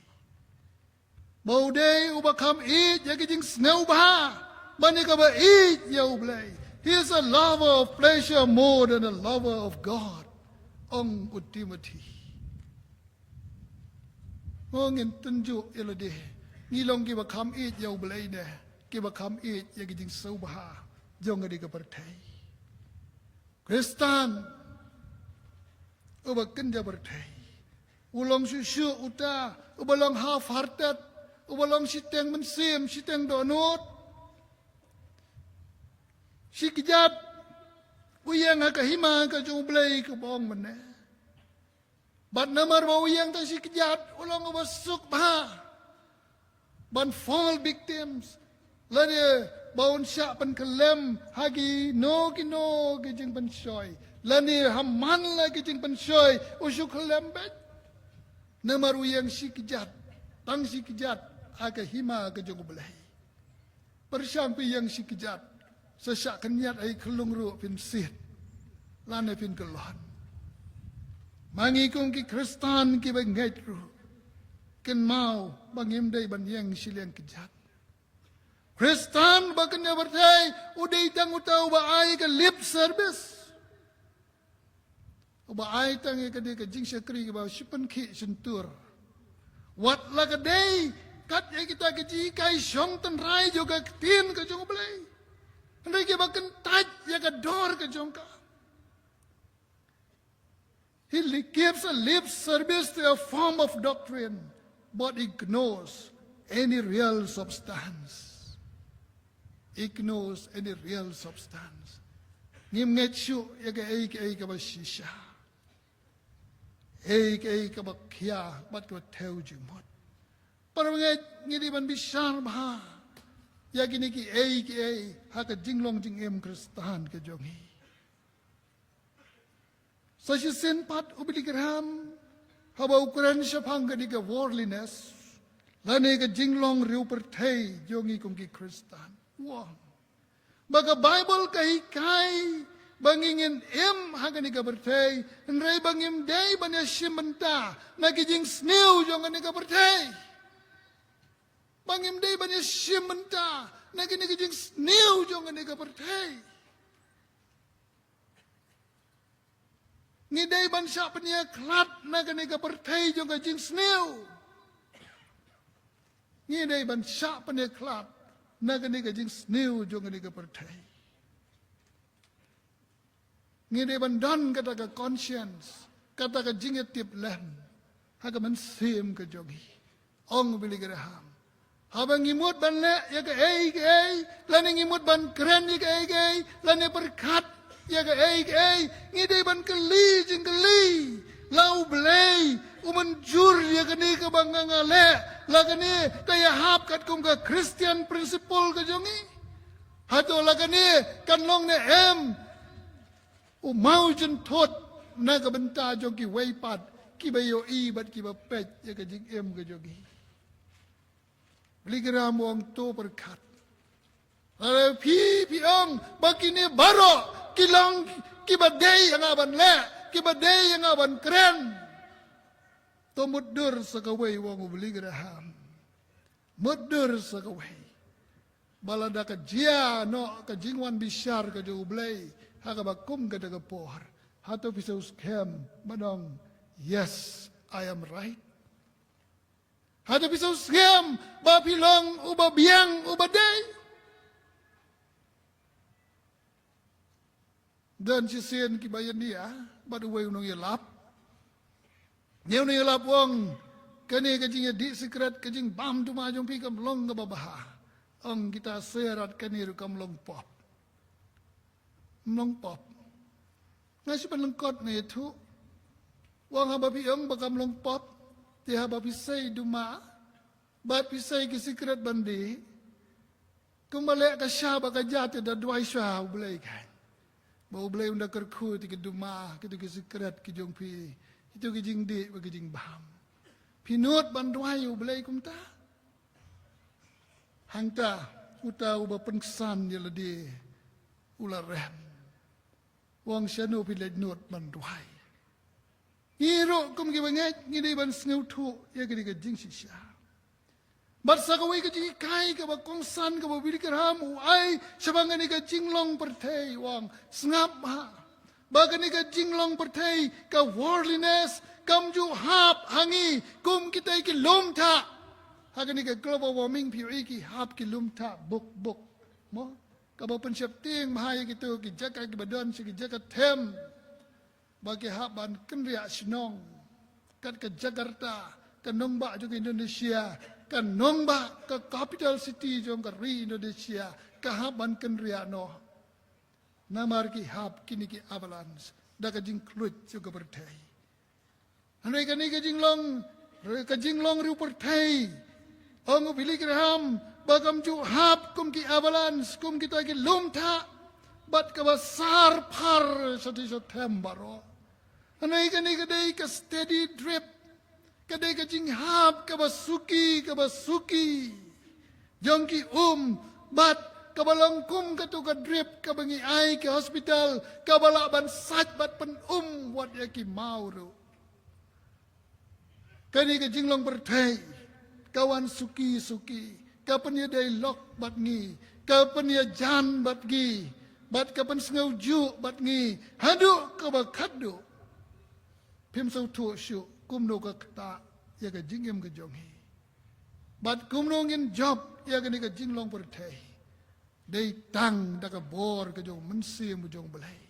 Ba u dei uba kham ïeit ïa ki jingsngewbha ban ïa kaba ïeit ïa U Blei. He is a lover of pleasure more than a lover of God, ong u Timothy. Mo, ngin tynjuh ïa lade, ngi long kiba kham ïeit ïa U Blei ne kiba kham ïeit ïa ki jingsngewbha jong kane ka pyrthei? Khristan uba kynja pyrthei u long shuh shuh uta uba long half-hearted, uba long shiteng mynsiem, shiteng dohnud, shi kjat. U ïeng ha ka hima ka jong U Blei kaba ong mynne. Bad namar ba u ïeng tang shi kjat, u long uba suk bha ban fall victims, lane ba un shah pynkhyllem ha kino kino ki jingpynshoi, lane ha man la ki jingpynshoi u shu khyllem beit. Namar u ïeng shi kjat, tang shi kjat ha ka hima ka jong U Blei. Pyrshang phi ïeng shi kjat, sa shah khynñiat ha i khyllung ruh phin siat lane phin kyllon. Ma ngi kum ki Khristan kiba ngeit ruh, kynmaw ba ngim dei ban ïeng shiliang kjat. Khristan ba kynja pyrthei u dei tang uta uba ai ka lip service. Uba ai tang ïa ka dei ka jingshakri kaba shipynkhih shyntur. Wat la ka dei kat ïa kita ka jinghikai shong tynrai jong ka ktien ka jong U Blei. Hynrei kiba kyntait ïa ka dor ka jong ka. He li- gives a lip service to a form of doctrine, but ignores any real substance. Ignores any real substance. Ngim ngeit shuh ïa kaei kaei kaba shisha. Ei kaei kaba khia bad kaba thew jingmut. Para bangeit, ngi dei ban bishar bha ïa kine kiei kiei ha ka jinglong jingim Khristan ka jong ngi. Sa shisien pat u Billy Graham haba u kren shaphang kane ka worldliness lane ka jinglong riewpyrthei jong ngi kum ki Khristan. Wah. Ba ka Baibl ka hikai ba ngi ngin im ha kane ka pyrthei, hynrei ba ngim dei ban ïashim bynta na ki jingsniew jong kane ka pyrthei. Ba ngim dei ban ïashim bynta na kine ki jingsniew jong kane ka pyrthei. Ngi dei ban shah pynïakhlad na kane ka pyrthei jong ka jingsniew. Ngi dei ban shah pynïakhlad na kane ka jingsniew jong kane ka pyrthei. Ngi dei ban don kata ka conscience, kata ka jingïatiplem ha ka mynsiem ka jong ngi. Ong u Billy Graham, haba ngi mut ban leh ïa kaei kaei, lane ngi mut ban kren ïa kaei kaei, lane pyrkhat ïa kaei kaei, ngi dei ban kylli jingkylli, la U Blei u mynjur ïa kane kaba nga nga leh, la kane ka ïahap katkum ka Christian principle ka jong ngi? Hato la kane kan long ne em u maw jynthut na ka bynta jong kiwei pat kiba ïohi bad kiba peit ïa ka jingim ka jong ngi? Billy Graham u ong, to pyrkhat. Lada phi, phi ong ba kine baroh ki long kiba dei ïa nga ban leh, kiba dei ïa nga ban kren, to mutdur sa kawei, u ong u Billy Graham. Mutdur sa kawei. Ba lada ka jia noh ka jingwan bishar ka jong U Blei ha kaba kum kata ka por, hato phi sngewskhem ban ong, yes, I am right? Hato phi sngewskhem ba phi long uba biang, uba dei? Don shisien kiba ïania bad uwei u nongïalap. Une u nongïalap u ong, kane ka jingïadih sikret, ka jingbam duma jong phi kam long kaba bha. Ong kita, shisha kane ruh kam long pop. Kam long pop. Nga shu pynlyngkot, nga ïathuh. U ong, haba phi ong ba kam long pop, te haba phi sei duma bad phi sei ki sikret ban dih, kumba leh ka sha bad ka ja te da duwai shuwa ha U Blei kan. Ba U Blei un da kyrkhu ïa ki duma, kito ki sikret ki jong phi, kito ki jingdih bad ki jingbam. Phi nud ban duwai ïa U Blei kumta? Hangta uta uba pynksan ïa lade u la rem. U ong, shano phi leit nud ban duwai? Ngi ruh kum kiba ngeit ngi dei ban sngewthuh ïa kane ka jingshisha. Bad sa kawei ka jinghikai kaba kongsan kaba u Billy Graham u ai shaphang kane ka jinglong pyrthei, u ong, sngap bha ba kane ka jinglong pyrthei, ka worldliness, kam ju hap ha ngi kum kita ki lum thah. Ha kane ka global warming phi ïohi ki hap ki lum thah buk buk. Mo? Kaba pynsheptieng bha ïa kito ki jaka kiba don sha ki jaka them. Ba ki hap ban kynriah shnong kat ka Jakarta, ka nongbah jong ka Indonesia, ka nongbah, ka capital city jong ka ri Indonesia, ka hap ban kynriah noh. Namar ki hap kine ki avalanche da ka jingkhluit jong ka pyrthei. Hynrei kane ka jinglong, ka jinglong riewpyrthei, ong u Billy Graham, ba kam ju hap kum ki avalanche, kum kita ki lum thah, bad kaba sar phar shatei shathem baroh. Hynrei kane ka dei ka steady drip, ka dei ka jinghap kaba suki, kaba suki jong ki um, bad kaba long kum kato ka drip kaba ngi ai ki hospital, kaba lah ban sait bad pynum wat ïa ki maw ruh. Kane ka jinglong pyrthei ka wan suki suki, ka pynïadei lok bad ngi, ka pynïajan bad ngi, bad ka pynsngewjuh bad ngi haduh kaba khatduh. Phim sngewthuh shuh kumno ka ktah ïa ka jingim ka jong ngi, bad kumno ngin jop ïa kane ka jinglong pyrthei. Dei tang da ka bor ka jong u Mynsiem u jong u Blei.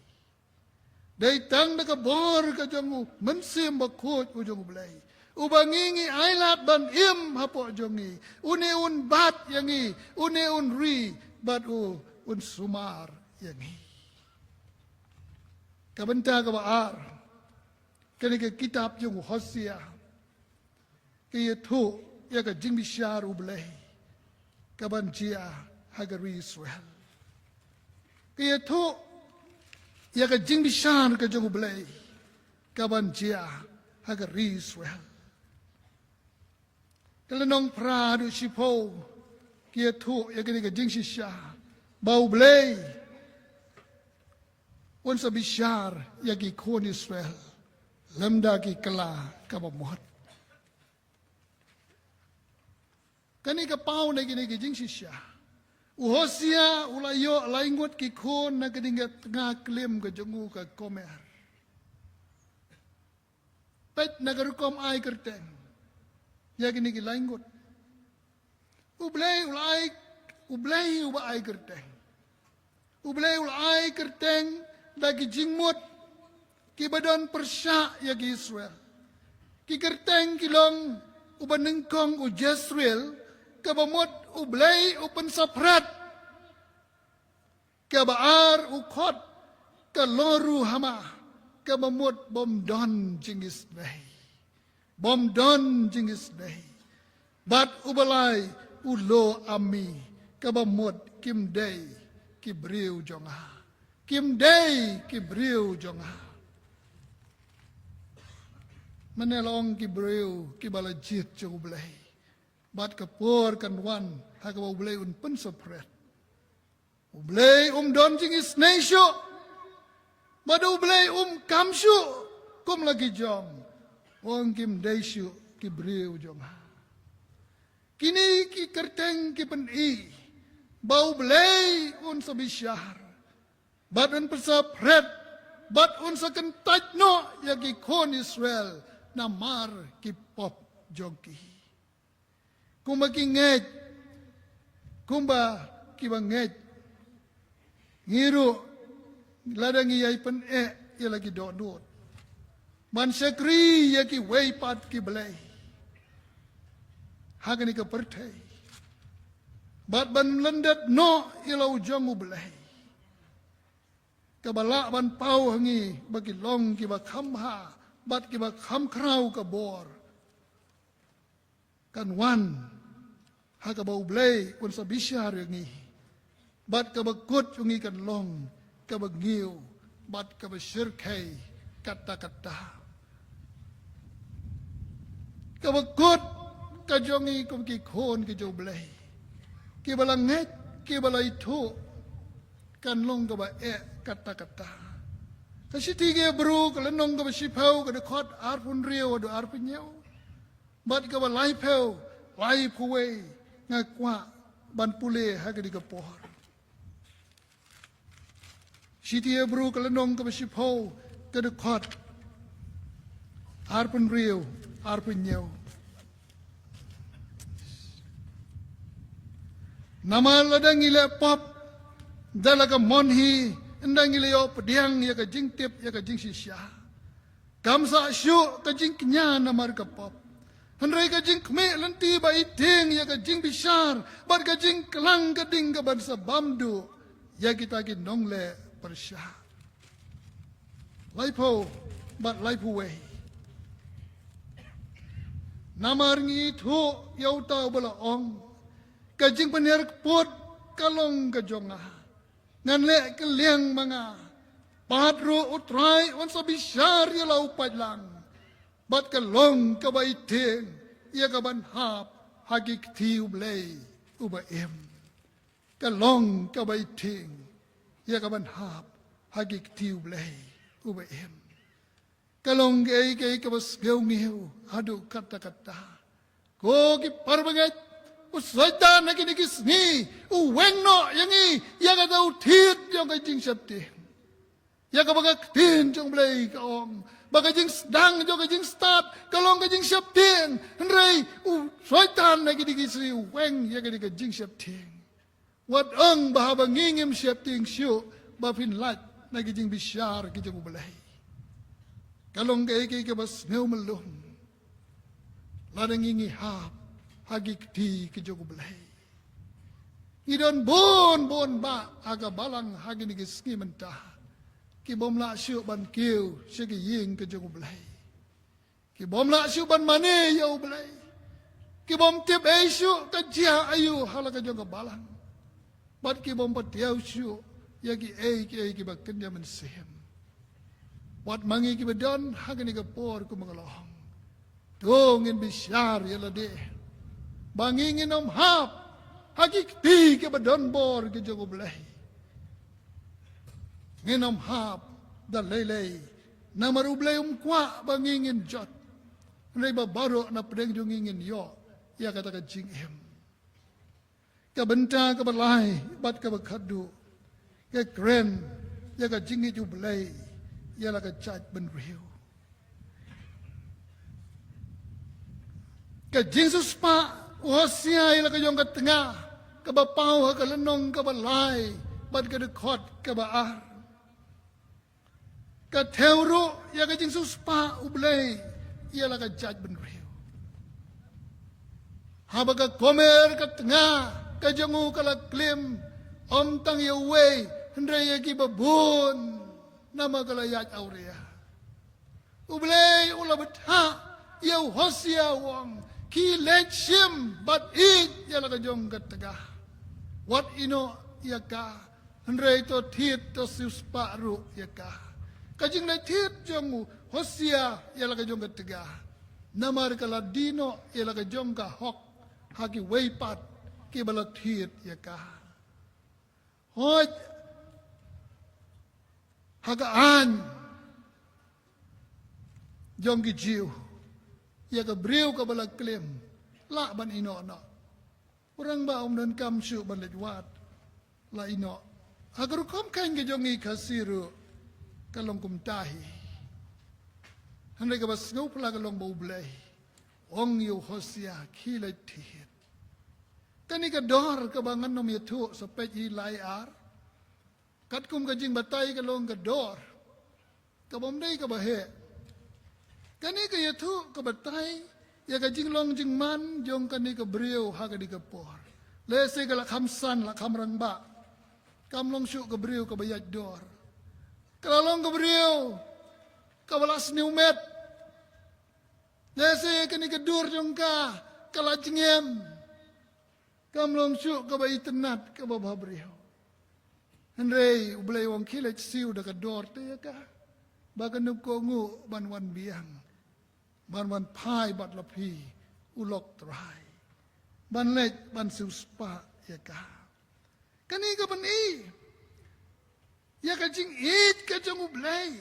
Dei tang da ka bor ka jong u Mynsiem Bakhuid u jong u Blei, uba ngi ngi ailad ban im hapoh jong ngi. Une un bat ïa ngi, une un ri, bad u un sumar ïa ngi. Ka bynta kaba ar, kane ka kitab jong u Hosea ka ïathuh ïa ka jingbishar u Blei kaban jia ha ka ri Israel. Ka ïathuh ïa ka jingbishar ka jong u Blei kaban jia ha ka ri Israel. Ka lynnong phra haduh shiphew ka ïathuh ïa kane ka jingshisha ba u Blei un sa bishar ïa ki khun Israel lymda ki kylla kaba mut. Kane ka paw na kine ki jingshisha. U Hosea u la ïoh lai ngut ki khun na kane ka tnga klim ka jong u ka Gomer. Peit na ka rukom ai kyrteng ïa kine ki lai ngut. U Blei u la ai, u Blei uba ai kyrteng. U Blei u la ai kyrteng da ki jingmut kiba don pyrshah ïa ki Israel. Ki kyrteng ki long uba nyngkong u Jezreel, kaba mut u Blei u pynsaphriang. Kaba ar u khot ka Lo Ruhamah, kaba mut bym don jingisynei. Bym don jingisynei. Bad uba lai u Lo Ammi, kaba mut kim dei ki briew jong nga. Kim dei ki briew jong nga. Mynne la ong ki briew kiba la jied jong u Blei. Bad ka por kan wan ha kaba u Blei un pynsaphriang. U Blei um don jingisynei shuh. Bad u Blei um kam shuh kum la ki jong. Ong kim dei shuh ki briew jong nga. Kine ki kyrteng ki pyni ba u Blei un sa bishar bad un pynsaphriang bad un sa kyntait noh ïa ki khun Israel namar ki pop jong ki. Kumba ki ngeit, kumba kiba ngeit, ngi ruh lada ngi ïai pyneh ïa la ki dohnud ban shakri ïa kiwei pat ki blei ha kane ka pyrthei bad ban lyndet noh ïa la u jong u Blei, kaba lah ban paw ha ngi ba ki long kiba kham bha bad kiba kham khraw ka bor. Kan wan ha kaba u Blei un sa bishar ïa ngi bad kaba kut jong ngi kan long kaba ngiew bad kaba shyrkhei katta katta. Kaba kut ka jong ngi kum ki khun ki jong u Blei, kiba la ngeit, kiba la ithuh, kan long kaba eh katta katta. Ka shithi ki Hebru ka lynnong kaba shiphew ka dkhot arphew hynriew haduh arphew hynñiew. Bad kaba laiphew, laiphew wei nga kwah ban pule ha kane ka por. Shithi Hebru ka lynnong kaba shiphew ka dkhot arphew hynriew, arphew hynñiew. Namar lada ngi leh pop da la ka mon hi, ynda ngi la ïoh pdiang ïa ka jingtip ïa ka jingshisha. Kam sah shuh ka jingkñia namar ka pop, hynrei ka jingkhmih lynti ba itieng ïa ka jingbishar bad ka jingklang ka ding kaban sa bam duh ïa kita ki nongleh pyrshah. Laiphew bad laiphew wei. Namar ngi ithuh ïa uta uba la ong, ka jingpynhiar kput ka long ka jong nga. Ngan leh kylliang ma nga. Bad ruh u Trai un sa bishar ïa la u paidlang. Bad ka long kaba itieng ïa kaban hap ha ki kti u Blei uba im. Ka long kaba itieng ïa kaban hap ha ki kti u Blei uba im. Ka long kaei kaei kaba sngewngiew haduh katta katta. Ko ki para bangeit, U Soitan ha kine ki sngi u weng noh ïa ngi ïa kata u thied jong ka jingsheptieng. Ïa kaba ka ktien jong U Blei ka ong ba ka jingsdang jong ka jingstad ka long ka jingsheptieng. Hynrei u Soitan ha kine ki sngi u weng ïa kane ka jingsheptieng. Wat ong ba haba ngi ngim sheptieng shuh ba phin lait na ki jingbishar ki jong U Blei. Ka long kaei kaei kaba sngewmlung lada ngi ngi hap ha ki kti ki jong U Blei. Ngi don bun bun bah ha ka balang ha kine ki sngi mynta ki bym lah shuh ban kiew sha ki ïing ki jong U Blei. Ki bym lah shuh ban mane ïa U Blei. Ki bym tip ei shuh ka jia aïu ha la ka jong ka balang. Bad ki bym patiaw shuh ïa kiei kiei kiba kynja mynsiem. Wat ma ngi kiba don ha kane ka por kumba nga la ong, to ngin bishar ïa lade ba ngi ngin ym hap ha ki kti kiba don bor ki jong U Blei. Ngin ym hap da lei lei namar U Blei um kwah ba ngi ngin jot. Hynrei ba baroh na pdeng jong ngi ngin ïoh ïa kata ka jingim. Ka bynta kaba lai bad kaba khatduh ka kren ïa ka jingïeit U Blei ïa la ka jaitbynriew. Ka jingsiewspah u Hosea ïa la ka jong ka tnga kaba paw ha ka lynnong kaba lai bad ka dkhot kaba ar. Ka thew ruh ïa ka jingsiewspah U Blei ïa la ka jaitbynriew. Haba ka kumer ka tnga ka jong u ka la klim, ym tang ïa uwei hynrei ïa kiba bun namar ka la ïaid awria. U Blei u la bthah ïa u Hosea u ong, khie leit shim bad ïeit ïa la ka jong ka tnga. Wat ïehnoh ïa ka, hynrei to thied to siewspah ruh ïa ka. Ka jingleit thied jong u Hosea ïa la ka jong ka tnga, namar ka la die noh ïa la ka jong ka hok ha kiwei pat kiba la thied ïa ka. Hooid, ha ka aiñ jong ki Jiw, ïa ka briew kaba la klim lah ban ïehnoh noh. U rangbah um donkam shuh ban leit wad, la ïehnoh. Ha ka rukom khein ka jong ngi Khasi ruh ka long kumta hi. Hynrei kaba sngewphylla ka long ba U Blei u ong ïa u Hosea, khie leit thied. Kane ka dor kaba ngan ym ïathuh, sa peit hi lai ar. Katkum ka jingbatai ka long ka dor kaba ym dei kaba heh. Kane ka ïathuh ka batai ïa ka jinglong jingman jong kane ka briew ha kane ka por. Lehse ka la kham san, la kham rangbah, kam long shuh ka briew kaba ïaid dor. Ka la long ka briew kaba la sniew met. Lehse kane ka dur jong ka ka la jngiam. Kam long shuh kaba itynnad, kaba bhabriew. Hynrei U Blei u ong, khie leit siew da ka dor te ïa ka, ba kan ym kohnguh ban wan biang, ban wan phai bad la phi, u lok Trai, ban leit ban siewspah ïa ka. Kane ka pyni ïa ka jingïeit ka jong U Blei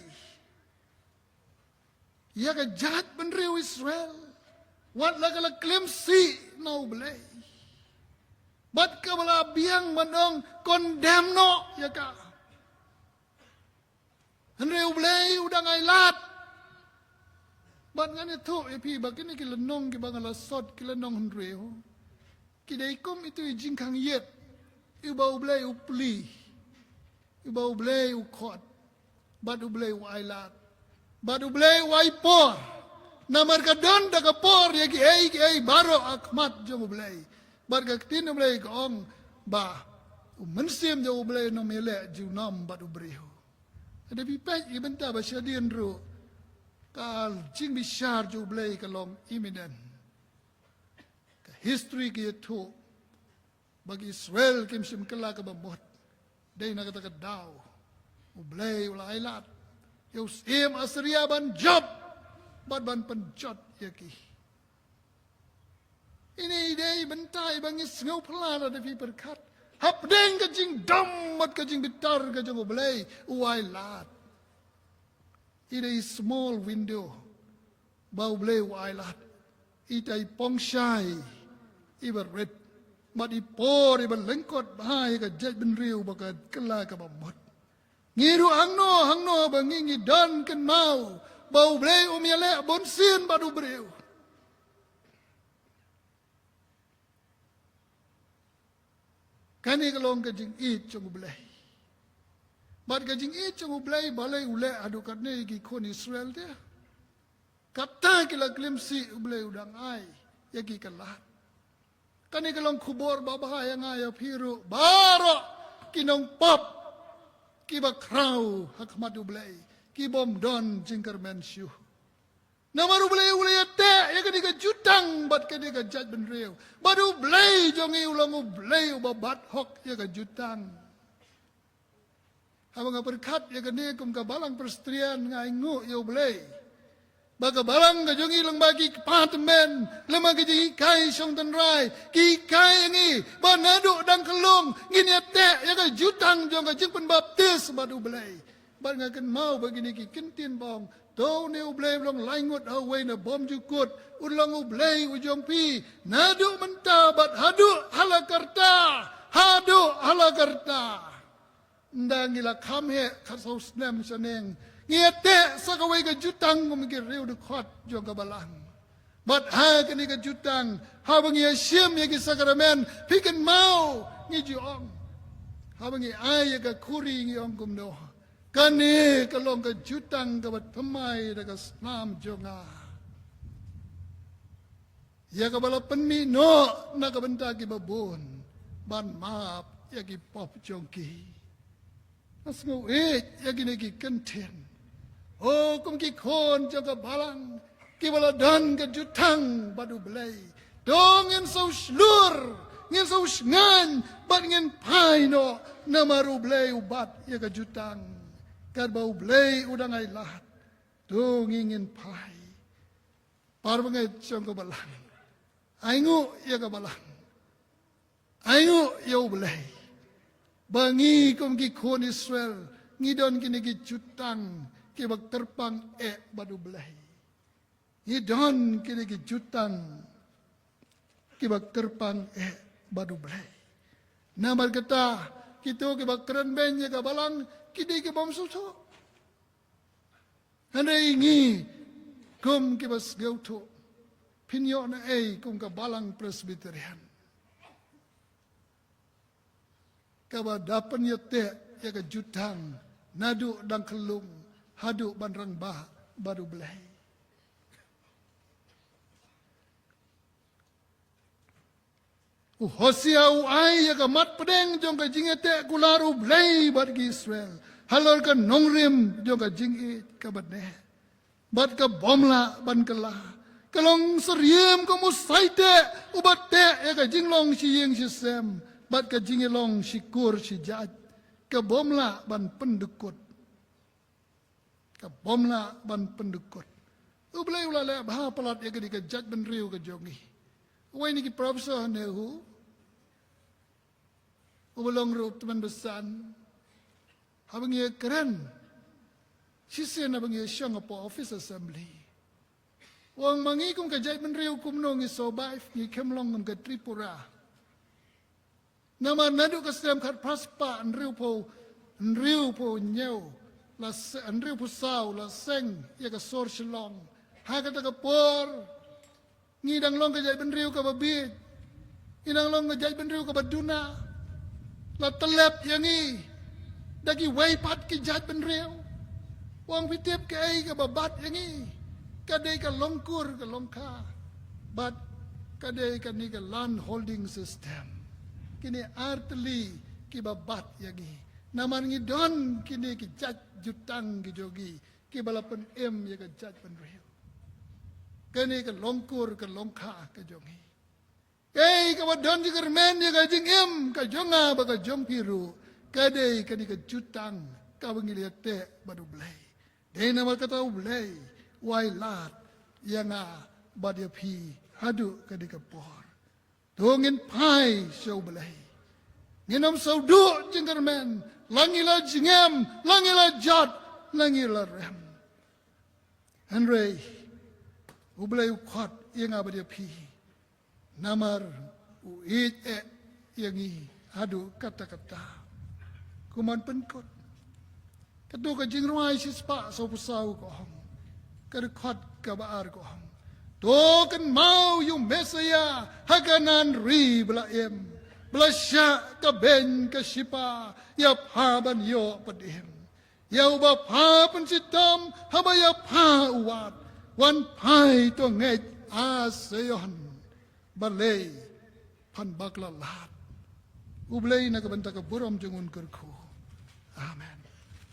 ïa ka jaitbynriew Israel, wat la ka la klim sih na U Blei, bad kaba la biang ban ong, condemn noh ïa ka. Hynrei U Blei u dang ailad. Bad ngan ïathuh ïa phi ba kine ki lynnong kiba nga la sot, ki lynnong hynriew, ki dei kum itu i jingkhang ïit iba U Blei u plie, iba U Blei u khot, bad U Blei u ailad, bad U Blei u ai por. Namar ka don da ka por ïa kiei kiei baroh ha khmat jong U Blei. Bad ka ktien U Blei ka ong ba u Mynsiem jong U Blei un ym ïaleh junom bad u briew. Lada phi peit ïa ka bynta ba shadien ruh, ka jingbishar jong U Blei ka long imminent. Ka history ka ïathuh ba ki Israel kim shym kylla kaba mut. Dei na kata ka daw U Blei u la ailad ïa u syiem Assyria ban jop bad ban pynjot ïa ki. Ine i dei i bynta iba ngi sngewphylla lada phi pyrkhat hapdeng ka jingdom bad ka jingbitar ka jong U Blei u ailad. I dei i small window ba U Blei u ailad, ita i pongshai iba rit Bad i por iba lyngkot bha ïa ka jaitbynriew ba ka kylla kaba mut. Ngi ruh hangno hangno ba ngi, ngi don kynmaw ba U Blei um ïaleh bunsien bad u briew. Kane ka long ka jingïeit jong U Blei. Bad ka jingïeit jong U Blei balei u leh haduh katne ïa ki khun Israel te. Kata ki la klim sih, U Blei u dang ai ïa ki ka lad. Kane ka long khubor babha ïa nga ïa phi ruh baroh ki nongpop kiba khraw ha khmat U Blei, ki bym don jingkyrmen shuh. Namar U Blei u la ïateh ïa kane ka jutang bad kane ka jaitbynriew. Bad U Blei jong ngi u long U Blei uba bat hok ïa ka jutang. Haba nga pyrkhat ïa kane kum ka Balang Presbyterian, nga ainguh ïa U Blei ba ka Balang ka jong ngi lyngba ki kpa tymmen, lyngba ki jinghikai shong tynrai, ki hikai ïa ngi ba naduh dang khyllung ngin ïateh ïa ka jutang jong ka jingpynbaptis bad U Blei. Bad nga kynmaw ba kine ki kyntien ba ong, to une U Blei u long lai ngut ha uwei, na bymjukut un long U Blei u jong phi naduh mynta bad haduh ha la karta, haduh ha la karta. Ynda ngi la kham heh khatsaw snem shaneng, ngi ïateh sa kawei ka jutang kum ki riewdkhot jong ka Balang. Bad ha kane ka jutang, haba ngi ïashim ïa ki sakramen, phi kynmaw ngi ju ong, haba ngi ai ïa ka khuri ngi ong kumno, kane ka long ka jutang kaba thymmai da ka snam jong nga. Ïa kaba la pynmih noh na ka bynta kiba bun, ban map ïa ki pop jong ki. Nga sngew ïeit ïa kine ki kyntien. O, kum ki khun jong ka Balang kiba la don ka jutang bad U Blei, to ngin sngewshlur, ngin sngewsngaiñ bad ngin phai noh, namar U Blei u bat ïa ka jutang. Katba U Blei u dang ai lad, to ngi ngin phai. Para bangeit jong ka Balang, ainguh ïa ka Balang, ainguh ïa U Blei ba ngi kum ki khun Israel ngi don kine ki jutang kiba kyrpang eh bad U Blei. Ngi don kine ki jutang kiba kyrpang eh bad U Blei. Namar kata, kito kiba kren beiñ ïa ka Balang ki dei ki bym sngewthuh. Hynrei ngi kum kiba sngewthuh, phin ïoh na ei kum ka Balang Presbyterian kaba da pynïateh ïa ka jutang naduh dang khyllung haduh ban rangbah bad U Blei. U Hosea u ai ïa ka mat pdeng jong ka jingïateh kular U Blei bad ki Israel halor ka nongrim jong ka jingïeit kaba neh bad ka bym lah ban kylla. Ka long syriem kum u saiteh uba teh ïa ka jinglong shi ïing shi sem bad ka jingïalong shi kur shi jait, ka bym lah ban pyndykut. Ka bym lah ban pyndykut. U Blei u la leh bha palat ïa kane ka jaitbynriew ka jong ngi. Uwei na ki professor ne u, uba long ruh u tymmen basan, haba ngi ïakren shisien, haba ngi ïashong hapoh office assembly, u ong, ma ngi kum ka jaitbynriew kumno ngi survive, ngi khlem long kum ka Tripura. Namar naduh ka snem khatphra spah hynriewphew, hynriewphew hynñiew, la se-, hynriewphew saw la seng ïa ka sor Shillong. Ha kata ka por ngi dang long ka jaitbynriew kaba bieit, ngi dang long ka jaitbynriew kaba duna. La tyllep ïa ngi da kiwei pat ki jaitbynriew. U ong, phi tip kaei kaba bat ïa ngi? Ka dei ka longkur ka longkha bad ka dei kane ka land holding system. Kine artylli kiba bat ïa ngi. Namar ngi don kine ki jait jutang ki jong ngi kiba la pynim ïa ka jaitbynriew. Kane ka longkur ka longkha ka jong ngi. Ei, kaba don jingkyrmen ïa ka jingim ka jong nga bad ka jong phi ruh, ka dei kane ka jutang kaba ngi la ïateh bad U Blei. Dei namar kata U Blei u ai lad ïa nga bad ïa phi haduh kane ka por. To ngin phai sha U Blei. Ngin ym sawduh jingkyrmen, la ngi la jingem, la ngi la jot, la ngi la rem. Hynrei U Blei u khot ïa nga bad ïa phi. Namar u ïeit eh ïa ngi haduh katta katta. Kumno pynkut? Katto ka Jingrwai shispah sawphew saw ka ong, ka dkhot kaba ar ka ong: To kynmaw ïa u Messaïah ha ka nan ri ba la im, ba la shah ka beiñ ka shipa ïa pha ban ïoh pynim. Ïa uba pha pynshitom haba ïa pha u wad. Wan phai to ngeit, a Seion, balei phan bakla lad. U Blei na ka bynta ka burom jong un kyrkhu. Amen.